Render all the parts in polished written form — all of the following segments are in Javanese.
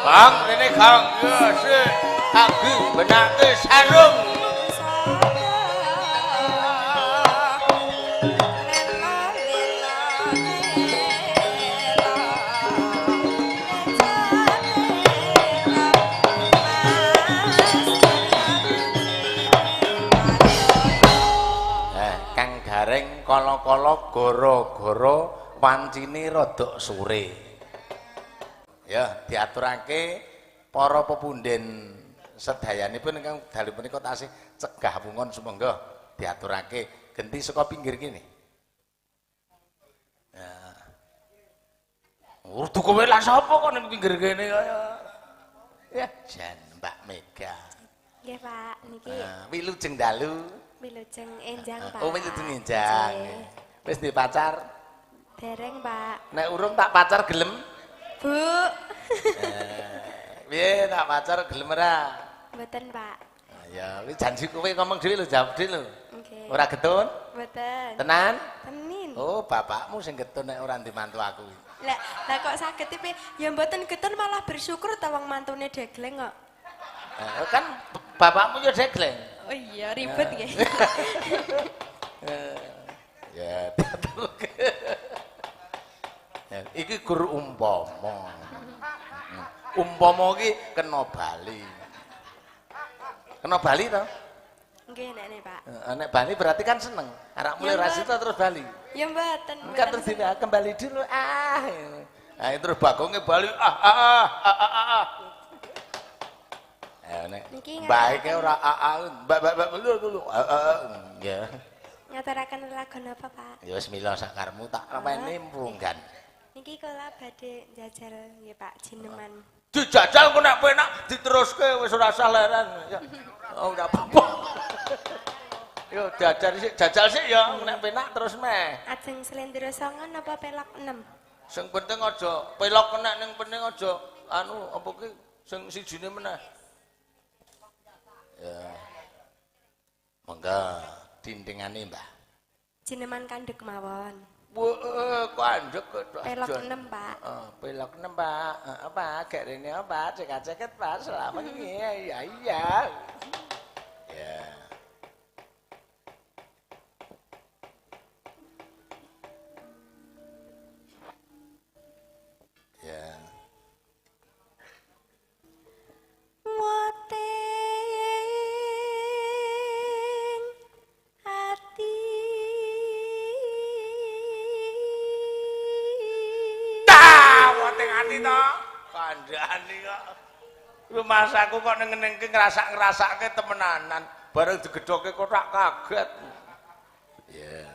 Bang, rene Kang. Ya, sik. Aku benake sarung. Kang Gareng kala-kala gara-gara wancine rada sore. Ya, diaturake para pepunden sedayanipun ingkang dalu punika tasih cegah wungon sumangga diaturake genti saka pinggir kene. Ya. Urdu kowe lah sapa kok ning pinggir kene kaya. Ya, jan Mbak Mega. Nggih, Pak, niki. Wilujeng dalu. Wilujeng enjang, Pak. Oh, wilujeng enjang. Wis duwe pacar? Dereng, Pak. Nek urung tak pacar gelem? Bu. Piye tak pacar gelem ora? Mboten, Pak. Ya, kuwi janji kowe ngomong dhewe lho, jawab dhewe lho. Nggih. Ora getun? Mboten. Tenan? Tenin. Oh, bapakmu sing getun nek ora ndek mantu aku. Lah, lah kok saged piye? Ya mboten getun malah bersyukur ta wong mantune degleng kok. Kan bapakmu ya degleng. Oh iya, ribet nggih. Ya, ya, iki gur umpama. Umpama iki kena bali. Kena bali to? Nggih, nek Pak. Nek bali berarti kan seneng. Arak mulai ra sita terus bali. Ya mboten. Kan terus kembali dulu ah. Nah, terus bagonge bali ah ah ah ah ah. Nek baike ora ah ah mbak mbak mbak dulu ah ah ya. Ngaturaken lagu napa, Pak? Ya wis mila sakarmu tak ramene mrunggan. Niki kula badhe njajal nggih Pak jineman. Dijajal kok nek penak diteruske wis ora usah leren. Ya. Oh ora apa-apa. Yo jajal sik, jajal sik ya nek penak terus meh. Ajeng slendro 9 napa pelok 6? Sing penting aja pelok kenek ning penting aja anu apa ki sing sijine meneh. Ya. Monggo dindingane, Mbah. Jineman kandhek mawon. Kandhek kok. Pelok 6, Pak. Heeh, pelok 6, Pak. Heeh, Pak, gek rene apa? Cek-ceket, Pak. Selamat iya, iya, iya. Ya. Ya. Wating ati. Wating ati to. Kandhane kok. Rumasaku kok neng-nengke ngrasak-ngrasake temenanan. Bareng digedhoke kotak kaget. Ya. Yeah.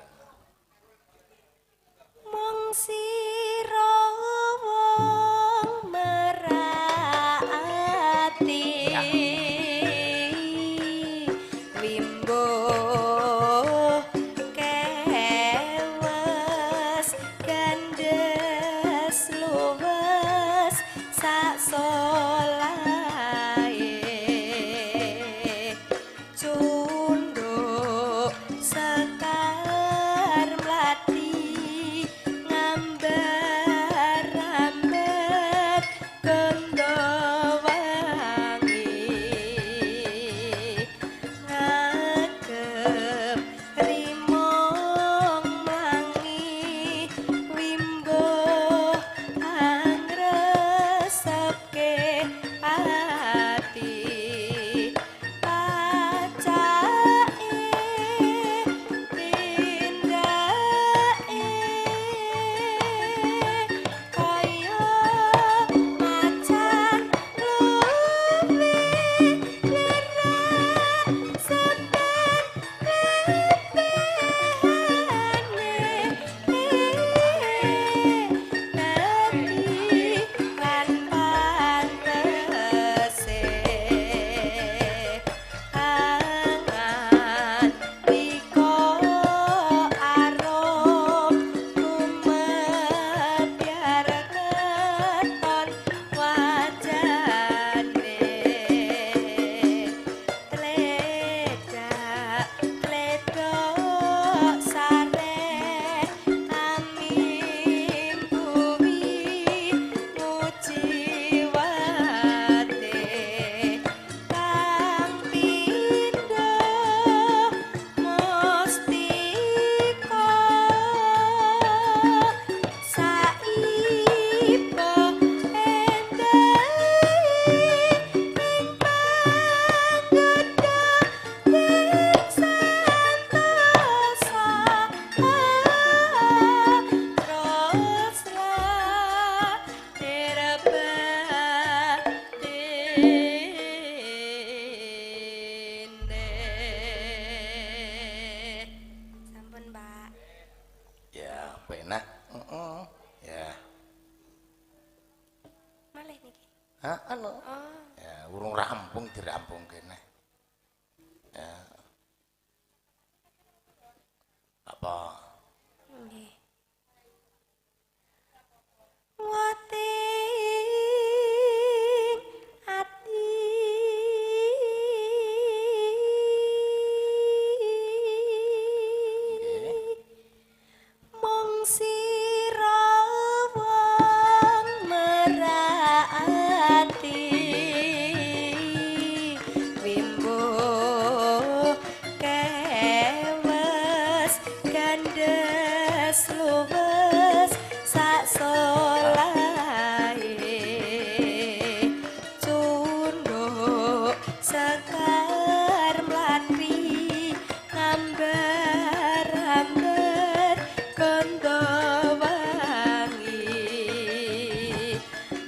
Mung sira wong merati wimbo kewes gandes luwes sak solahe cunduk sekali. Heeh lho. Ya, urung rampung dirampungke neh. Ya. Apa? Nggih. Wating ati mung sira wong merati wimbo kewes gandes luwes sak solahe cunduk sekar mlati ngambar-ambar kondo wangi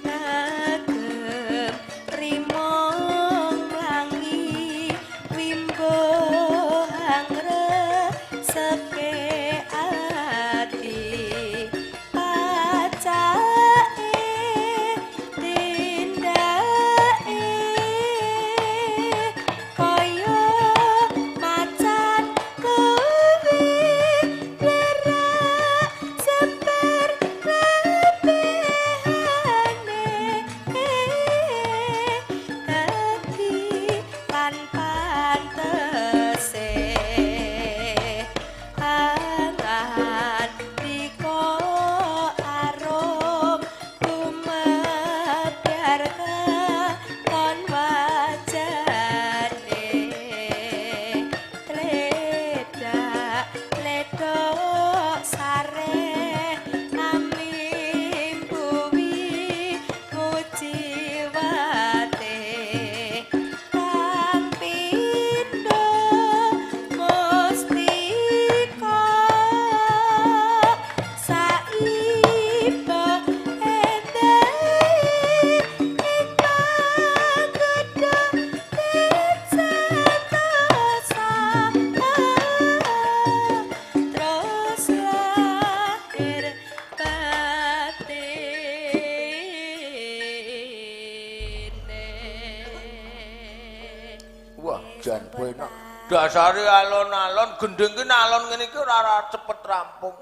ngagem rimong mlangi wimbo angreseke ati pacake tindake kaya macan kowe lerak seper lebihane dadi lan pantese angan dika arum lumebyar katon wajane tledak ledok sare amimbuwi mujiwate kang pindho mustika saiba endahe ing pangedha setosa terus lahir batine. Wah, jan penak. Dasare alon-alon gendeng ki alon ngene iki ora cepet rampung.